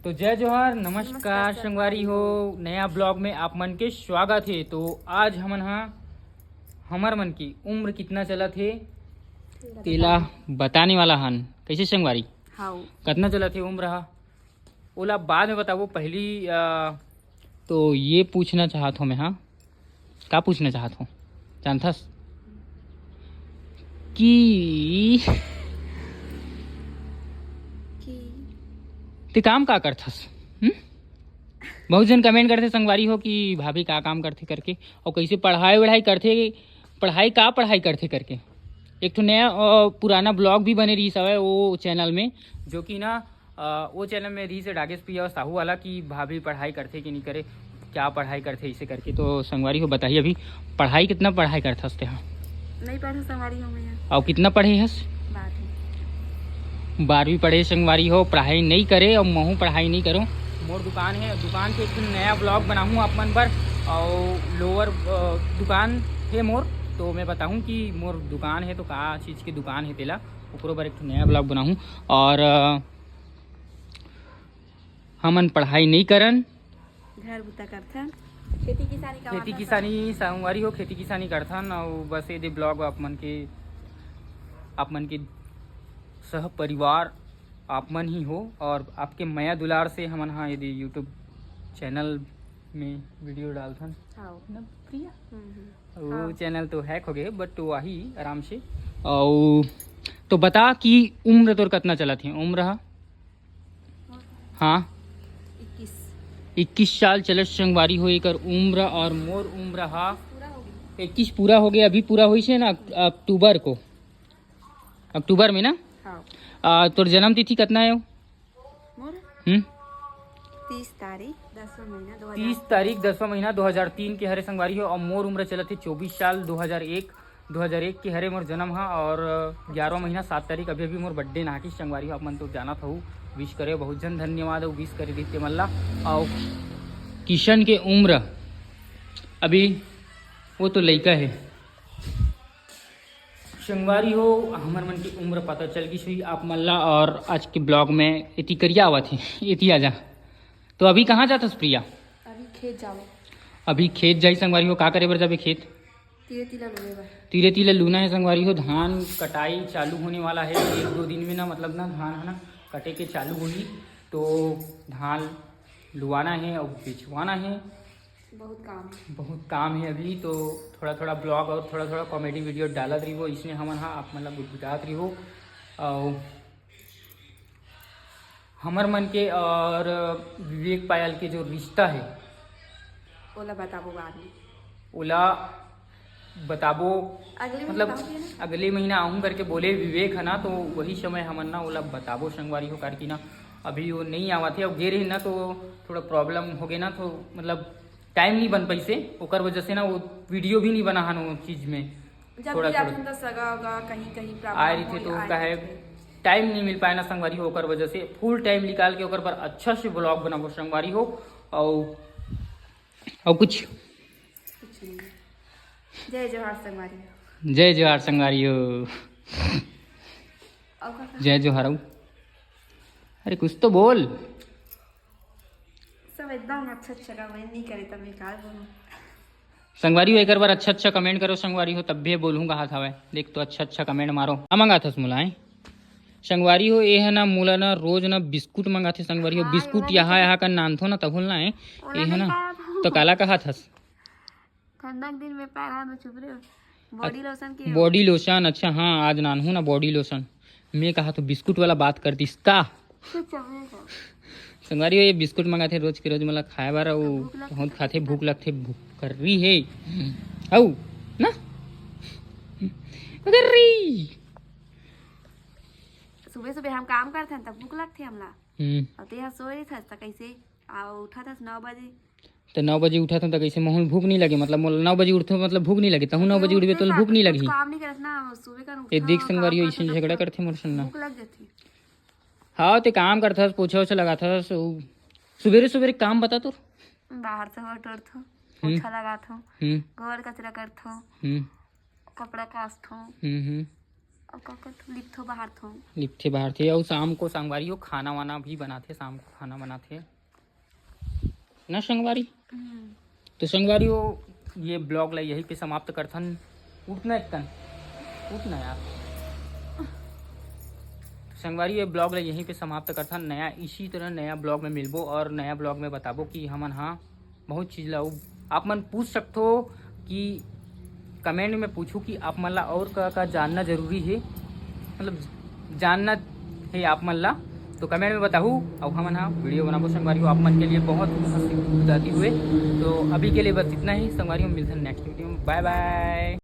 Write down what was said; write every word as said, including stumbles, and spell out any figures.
तो जय जोहार, नमस्कार नमस्कार संगवारी हो, नया ब्लॉग में आप मन के स्वागत हे। तो आज हमन हा, हमर मन की उम्र कितना चलत हे, तेला बताने वाला हन। कैसे संगवारी? हाउ। कतना चलत हे उम्र हा, ओला बाद में बताबो। पहली, आ, तो ये पूछना चाहत हो मैं, हाँ, का पूछना चाहत हो, जानथस कि कि ते काम का करथस? हम्म? बहुत जन कमेंट करथे संगवारी हो कि भाभी का काम करथे करके, और कैसे पढ़ाई वढ़ाई करथे, पढ़ाई का पढ़ाई करथे करके। एक ठो नया, अ, पुराना ब्लॉग भी बने रहिस हवय वो चैनल में, जो कि ना, अ, वो चैनल में रहिस हे डागेश प्रिया साहू वाला कि भाभी पढ़ाई करथे कि नहीं करे, क्या पढ़ाई करथे इसे करके। तो संगवारी हो बताही, अभी पढ़ाई कितना पढ़ाई करथस तेहा? नहीं पढ़े संगवारी हो मैं। और कितना पढ़े हस? बारहवीं। बारहवीं पढ़े संगवारी हो, पढ़ाई नहीं करे और महू पढ़ाई नहीं करो। मोर दुकान है, दुकान के एक ठन नया ब्लॉग बनाहूँ आप मन बर। और लोअर, अ, दुकान है मोर, तो मैं बताहूँ कि मोर दुकान है तो का चीज़ की दुकान है तेला, ओकरो बर एक ठन नया ब्लॉग बनाहूँ। और, अ, हमन पढ़ाई नहीं करन। घर बुता करथन, खेती किसानी का खेती किसानी संगवारी हो, खेती किसानी करथन। और बस ये दे ब्लॉग आप मन के, आप मन के सह परिवार आप मन ही हो, और आपके मया दुलार से हमन हा यदि YouTube चैनल में वीडियो डालथन। हाउ। ना प्रिया? हम्म, हम्म। वो हाँ। चैनल तो हैक हो गए, but वो आही आराम से। और तो बता कि उम्र तोर कितना चलत है, उम्र हा? हाँ। इक्कीस। इक्कीस साल चलत संगवारी हो एकर उम्र, और मोर उम्र हा पूरा हो गई। इक्कीस पूरा हो गया, अभी पूरा होइस हे ना अक-, अक्टूबर को, अक्टूबर में ना। हाँ। आ, तोर जन्म तिथि कितना है? मोर? हम्म? तीस तारीख, दसवां महीना, दो हजार। तीस तारीख, दसवां महीना, दो हजार तीन के हरे संगवारी हो, और मोर उम्र चलत हे चौबीस साल, दो हजार एक, दो हजार एक के हरे मोर जन्म हा, और ग्यारह महीना, सात तारीख, अभी अभी मोर बर्थडे ना कि संगवारी हो, आप मन तो जानत हो, विश करे बहुत जन, धन्यवाद, और विश करे रहिते मन ला। और किशन के उम्र अभी, वो तो लइका है, संगवारी हो, हमर मन की उम्र पता चल गई हुई आप मन ला। और आज के ब्लॉग में एती करिया आवत हे, एती आजा। तो अभी कहाँ जाथस प्रिया? अभी खेत जावो। अभी खेत जाई संगवारी हो, का करे बर जाबे खेत? तीरे तीला लूए बर। तीरे तीला लूना है संगवारी हो, धान कटाई चालू होने वाला है एक दो दिन में ना, मतलब ना धान है ना कटे के चालू होही, तो धान लुआना है और बेचवाना है। बहुत काम है। बहुत काम है अभी, तो थोड़ा थोड़ा ब्लॉग और थोड़ा थोड़ा कॉमेडी वीडियो डालत रहिबो, इसने हमन हा आप मन ला गुटगुटात रहिबो। और हमर मन के और विवेक पायल के जो रिश्ता है, ओला बताबो बाद में। ओला बताबो, अगले महीना मतलब बताओगे ना? अगले महीना आऊँ करके बोले विवेक है ना, तो वही समय हमन ना ओला बताबो संगवारी हो, काबर कि ना अभी वो नहीं आवत है। अब गे रहे ना तो थोड़ा प्रॉब्लम हो गया ना, तो मतलब टाइम नहीं बन पाइसे, ओकर वजह से ना वो वीडियो भी नहीं बना हन वो चीज में। जब थोड़ा भी थोड़ा जाथन तो सगा होगा, कहीं कहीं आए प्रॉब्लम रहिथे होई, तो आए काहे रहिथे। टाइम नहीं मिल पाए ना संगवारी हो, ओकर वजह से फुल टाइम निकाल के ओकर पर अच्छा से ब्लॉग बनाबो संगवारी हो। और और कुछ? कुछ नहीं। जय जोहार संगवारी हो। जय जोहार संगवारी हो। और का? जय जोहार हो। अरे कुछ तो बोल। सब एकदम अच्छा अच्छा कमेंट नहीं करे तो मैं का बोलूं? संगवारी हो, एक बार अच्छा अच्छा कमेंट करो संगवारी हो, तब भी बोलूंगा हाथ हवे। देख तो अच्छा अच्छा कमेंट मारो। आ मंगाथस मुलाए संगवारी हो, ए ह ना मोला ना रोज ना बिस्कुट मंगाथे संगवारी हो। हाँ, बिस्कुट ओला यहाँ नहीं यहाँ का नानथो ना तभुल ना है। ओला ए ह नहीं ना खाया था। तो काला कहा थस? ठंडा के दिन में पैर हाथ में चुभ रहे हो। बॉडी लोशन के। बॉडी लोशन, अच्छा हाँ, आज नानहू ना बॉडी लोशन। मैं कहा तो बिस्कुट वाला बात कर दिस का? कुछ चमड़े का। संगवारी हो, ये बिस्कुट मंगाथे रोज के रोज, मोला खाए बर, अउ भूख लगथे बहुत तो खाथे, भूख भूख लगथे, भूख कर रही है। अउ ना? कर रही। सुबह सुबह हम काम करथन त भूख लगथे हमला। हम्म। अउ तेहा सोए रहिथस त कइसे? आ उठत हस नौ बजे। त नौ बजे उठत हन त कइसे महूं ल भूख नहीं लगे? मतलब मोला नौ बजे उठथों मतलब भूख नहीं लगे, तहूं नौ बजे उठबे तो भूख नहीं लगही। काम नहीं करस ना, सुबह का ए देख संगवारी हो, अइसन झगड़ा करथे मोर संग ना। भूख लग जाथे। हाँ, ते काम करथस, पोछा ओछा लगाथस, उ सुबेरे सुबेरे काम बता तोर। बाहर से बटोरथों, हम्म। पोछा लगाथों, हम्म। गोबर कचरा करथों, हम्म। कपड़ा काचथों। हम्म, हम्म। अउ का करथो, लिपथो बहारथो। लिपथे बहारथे। अउ शाम को संगवारी हो खाना वाना भी बनाथे, शाम को खाना बनाथे ना संगवारी। हम्म। तो संगवारी हो, ये ब्लॉग ला यहीं पे समाप्त करथन। उठना एक कन, उठना यार। तो संगवारी, ये ब्लॉग ला यहीं पे समाप्त करथन। नया, इसी तरह नया ब्लॉग में मिलबो और नया ब्लॉग में बताबो कि हमन हाँ बहुत चीज़ ला। आप मन पूछ सकथो कि कमेंट में पूछू कि आप मन ला और का का जानना जरूरी है, मतलब जानना है आप मन ला, तो कमेंट में बताहू। अउ हमन हा वीडियो बनाबो संगवारी हो आप मन के लिए बहुत हंसी उड़ाती हुए। तो अभी के लिए बस इतना ही संगवारी हो, मिलथन नेक्स्ट वीडियो में। बाय बाय।